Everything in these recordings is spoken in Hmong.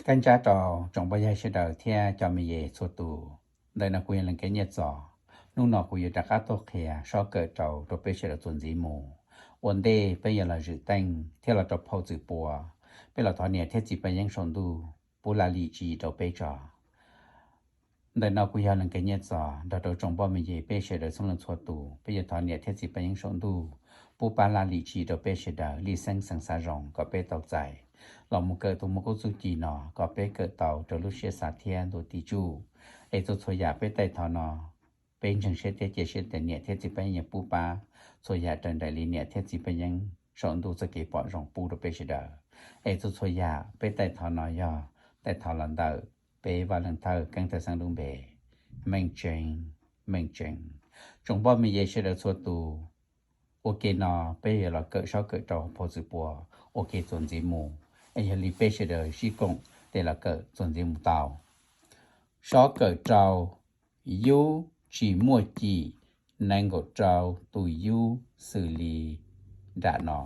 Kab ntsab rau tsoom poj yawg sawv daws thiab cov me nyuam txhua tus. Ntawm no kuv yog Leej Kev Nyiaj Txos. Hnub no kuv yuav rov qab tuaj qhia sob kawm rau rau peb sawv daws txuas ntxiv mus. Ua ntej peb yuav los zwm teej thiab los rau phau Txwm Pua, peb los thov niam thiab txiv paj yeeb saum ntuj pub laj lim tswv yim rau peb tso. Ntawm no kuv yog Leej Kev Nyiaj Txos nrog rau tsoom poj me nyuam peb sawv daws txhua leej txhua tus, peb yuav thov niam thiab txiv paj yeeb saum ntuj pub pab laj lim tswv yim rau peb sawv daws li xeeb xeev xav zoo kom peb tau txais los mus kawm tus mos kub txuj ci no kom peb kawm tau rau lub siab xav thiab ntuas tim tsuj. Es txhua txhua yam peb taij thov no, peb ntseeg siab thiab cia siab tias niam thiab txiv paj yeeb yuav pub pab txhua yam raws nraim li niam thiab txiv paj yeeb saum ntuj txoj kev pom zoo pub rau peb sawv daws. Es txhua txhua yam peb taij thov no yog taij thov los ntawm peb Vaj Leej Thawj Keeb Thawj Xeeb lub npe. Meej tseeb, meej tseeb. Tsoom poj me nyuam sawv daws txhua tus, ua ke no peb yuav los kawm sob kawm rau phau Txwm Pua ua ke txuas ntxiv mus. Es yog li peb sawv daws sib koom tes los kawm txuas ntxiv mus tau. Sob kawm rau: Yub tsis muaj cim, nees nkaum rau tus yub xws li nram no: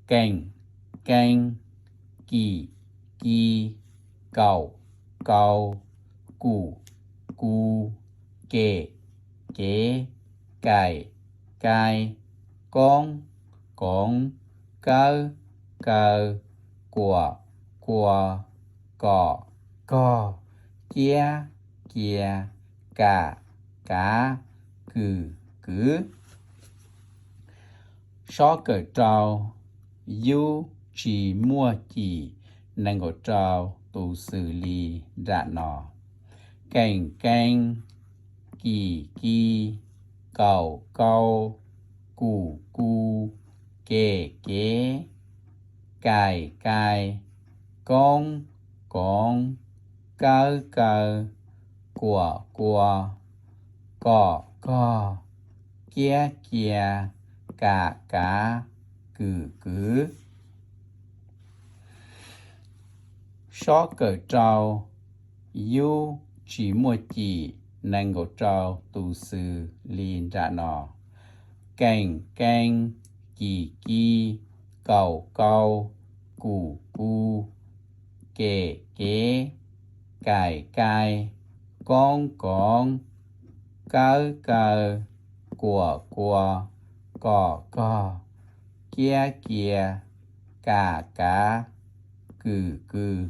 keem, kee, kim, ki, kaum, kau, kum, ku, kem, kev, kaim, kai, koob, koov, kawb, kaw, kuam, kua, kom, kog, ciab, cia, kam, kav, kws, kwv. Sob kawm rau: Yub tsis muaj cim, nees nkaum rau tus xws li nram no: keem, kee, kim, ki, kaum, kau, kum, ku, kem, kev, kaim, kai, koob, koov, kawb, kaw, kuam, kua, kom, kog, ciab, cia, kam, kav, kws, kwv. Sob kawm rau: Yub tsis muaj cim, nees nkaum rau tus xws li nram no: keem, kee, kim, ki, kaum, kau, kum, ku, kem, kev, kaim, kai, koob, koov, kawb, kaw, kuam, kua, kom, kog, ciab, cia, kam, kav, kws, kwv.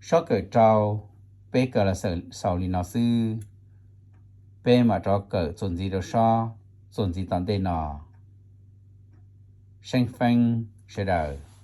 Sob kawm rau peb kawm los xaus li no xwb, peb mam rov kawm txuas ntxiv rau sob txuas ntxiv tom ntej no. Seeb feeb sawv daws.